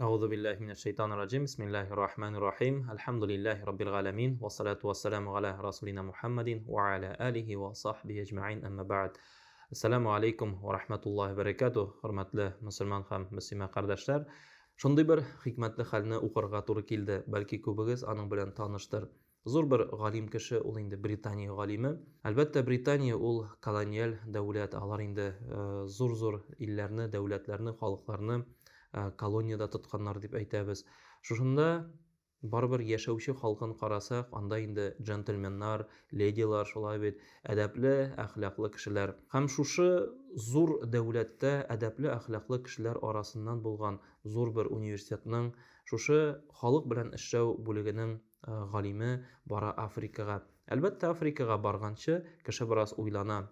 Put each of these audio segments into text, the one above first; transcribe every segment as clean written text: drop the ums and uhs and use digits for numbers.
Әгъузу биллаһи минәш шәйтанир раҗим. Бисмиллаһир рахманир рахим. Әлхәмдүлиллаһи раббил галәмин. Вассалату вассаламу аля расулина Мухаммадин ва аля алихи ва сахбихи әҗмәгыйн. Әмма бәгъд. Ассаламу алейкум ва рахматуллаһи ва баракатуһ. Хөрмәтле мөселман һәм мөслимә кардәшләр, шундый бер хикмәтле хәлне укырга туры килде. Бәлки күбегез аның белән таныштыр. Зур бер галим кеше, ул инде Британия галиме. Әлбәттә, Британия ул колониаль дәүләт, алар инде зур-зур илләрне, дәүләтләрне, халыкларны колониядә тотканнар дип әйтәбез. Шушында барыбер яшәүче халкын карасак, анда инде джентльменнар, ледилар, шулай бит, әдәпле, әхлаклы кешеләр. Һәм шушы зур дәүләттә әдәпле, әхлаклы кешеләр арасыннан булган зур бер университетның шушы халык белән эшләү бүлегенең галиме бара Африкага. Әлбәттә, Африкага барганчы, кеше бераз уйлана.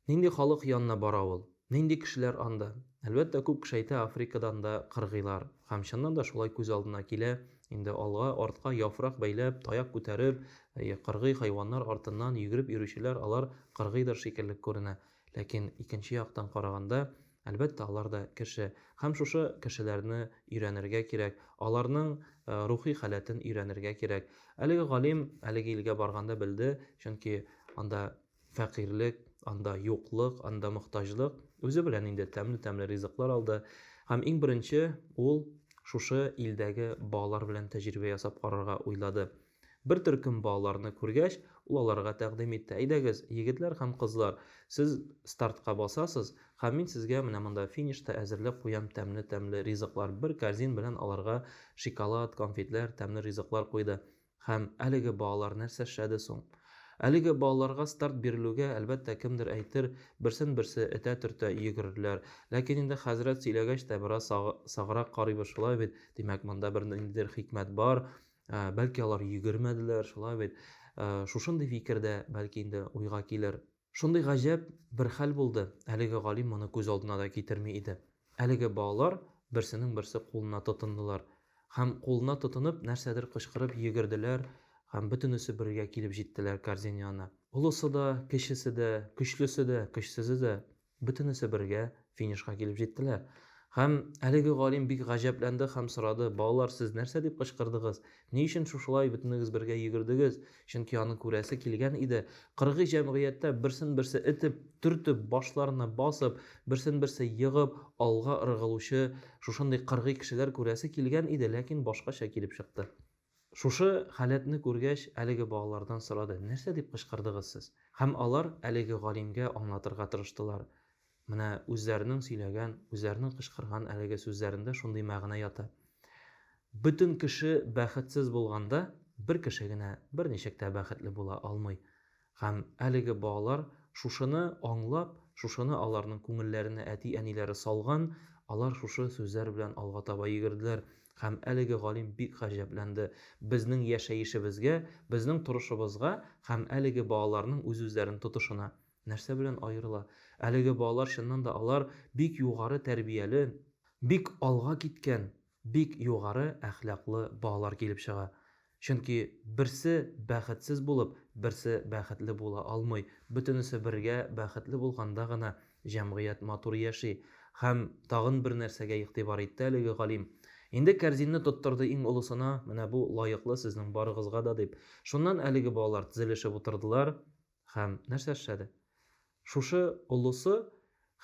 Нинди халык янына бара ул? Нинди кешеләр анда? Әлбәттә, күп кеше әйтә, Африкада анда кыргыйлар. Һәм чыннан да шулай күз алдына килә, инде алга, артка яфрак бәйләп, таяк күтәреп, кыргый хайваннар артыннан йөгереп йөрүчеләр, алар кыргыйдыр шикелле күренә. Ләкин икенче яктан караганда, әлбәттә, алар да кеше. Һәм шушы кешеләрне өйрәнергә кирәк, аларның рухи халәтен өйрәнергә кирәк. Әлеге галим әлеге илгә барганда белде, чөнки анда фәкыйрьлек, анда юклык, анда мохтаҗлык. Үзе белән инде тәмле-тәмле ризыклар алды. Һәм иң беренче ул шушы илдәге балалар белән тәҗрибә ясап карарга уйлады. Бер төркем балаларны күргәч, ул аларга тәкъдим итте, Әйдәгез, егетләр һәм кызлар, сез стартка басасыз, һәм мин сезгә менә монда финишта әзерләп куям тәмле-тәмле ризыклар. Бер корзин белән аларга шоколад, конфетләр, тәмле ризыклар куйды. Һәм әлеге балалар нәрсә эшләде соң? Әлеге балаларга старт бирелүгә, әлбәттә, кемдер әйтер, берсен-берсе этә-төртә йөгерерләр. Ләкин инде хәзрәт сөйләгәч тә бераз саграк карыйбыз, шулай бит? Димәк, монда бер ниндидер хикмәт бар. Бәлки алар йөгермәделәр, шулай бит. Шушындый фикер дә бәлки инде уйга килер. Шундый гаҗәп бер хәл булды, әлеге галим моны күз алдына да китерми иде. Әлеге балалар берсенең берсе кулына тотындылар. Һәм кулына тотынып, нәрсәдер кычкырып йөгерделәр һәм бөтенесе бергә килеп җиттеләр корзина янына. Олысы да, кечесе дә, көчлесе дә, көчсезе дә. Бөтенесе бергә финишка килеп җиттеләр. Һәм әлеге галим бик гаҗәпләнде һәм сорады, Балалар, сез нәрсә дип кычкырдыгыз? Ни өчен шушылай бөтенегез бергә йөгердегез? Чөнки аны күрәсе килгән иде. Кыргый җәмгыятьтә берсен-берсе этеп, төртеп, башларына басып, берсен-берсе егып, алга ыргылучы шушындый кыргый кешеләр күрәсе килгән иде, ләкин башкача килеп чыкты. Шушы халәтне күргәч, әлеге балалардан сорады, Нәрсә дип кычкырдыгыз сез? Һәм алар әлеге галимгә аңлатырга тырыштылар. Менә үзләренең сөйләгән, үзләренең кычкырган әлеге сүзләрендә шундый мәгънә ята. Бөтен кеше бәхетсез булганда, бер кеше генә берничек тә бәхетле була алмый. Һәм әлеге балалар шушыны аңлап, шушыны аларның күңелләренә әти-әниләре салган, алар шушы сүзләр белән алга таба йөгерделәр. Һәм әлеге галим бик гаҗәпләнде, безнең яшәешебезгә, безнең торышыбызга һәм әлеге балаларның үз-үзләрен тотышына нәрсә белән аерыла? Әлеге балалар чыннан да алар бик югары тәрбияле, бик алга киткән, Бик югары әхлаклы балалар килеп чыга. Чөнки берсе бәхетсез булып, берсе бәхетле була алмый. Бөтенесе бергә бәхетле булганда гына җәмгыять матур яши. Һәм тагын бер нәрсәгә игътибар итте әлеге галим. Инде кәрзинне тоттырды иң олысына, менә бу лаеклы сезнең барыгызга да дип. Шуннан әлеге балалар тезелешеп утырдылар һәм нәрсә эшләде? Шушы олысы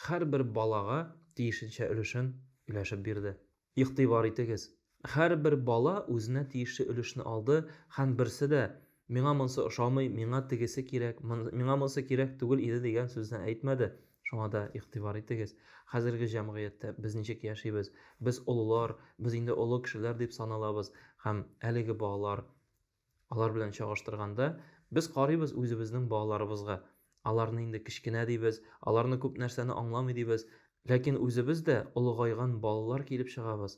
һәрбер балага тиешенчә өлешен өләшеп бирде. Игътибар итегез, һәрбер бала үзенә тиешле өлешне алды һәм берсе дә, Миңа монсы ошамый, миңа тегесе кирәк, миңа монсы кирәк түгел иде дигән сүзне әйтмәде. Шуңа да игътибар итегез, хәзерге җәмгыятьтә без ничек яшибез? Без олылар, без инде олы кешеләр дип саналабыз һәм әлеге балалар Алар белән чагыштырганда, без карыйбыз үзебезнең балаларыбызга. Аларны инде кечкенә дибез, аларны күп нәрсәне аңламый дибез. Ләкин үзебез дә олыгайган балалар килеп чыгабыз.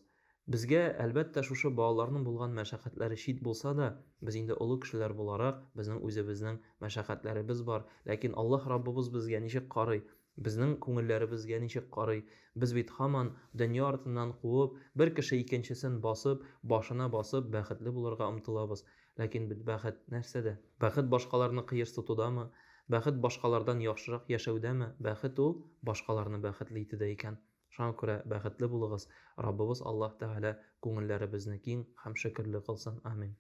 Безгә, әлбәттә, шушы балаларның булган мәшәкатьләре чит булса да, без инде олы кешеләр буларак, безнең үзебезнең мәшәкатьләребез бар. Ләкин Аллаһ Раббыбыз безгә ничек карый? Безнең күңелләребезгә ничек карый? Без бит һаман дөнья артыннан куып, бер кеше икенчесен басып, башына басып, бәхетле булырга омтылабыз. Ләкин бит бәхет нәрсәдә? Бәхет башкаларны кыерсытудамы? Бәхет башкалардан яхшырак яшәүдәме? Бәхет ул, башкаларны бәхетле итүдә икән. Шуңа күрә бәхетле булыгыз. Раббыбыз Аллаһ Тәгалә Күңелләребезне киң һәм шөкерле кылсын. Амин.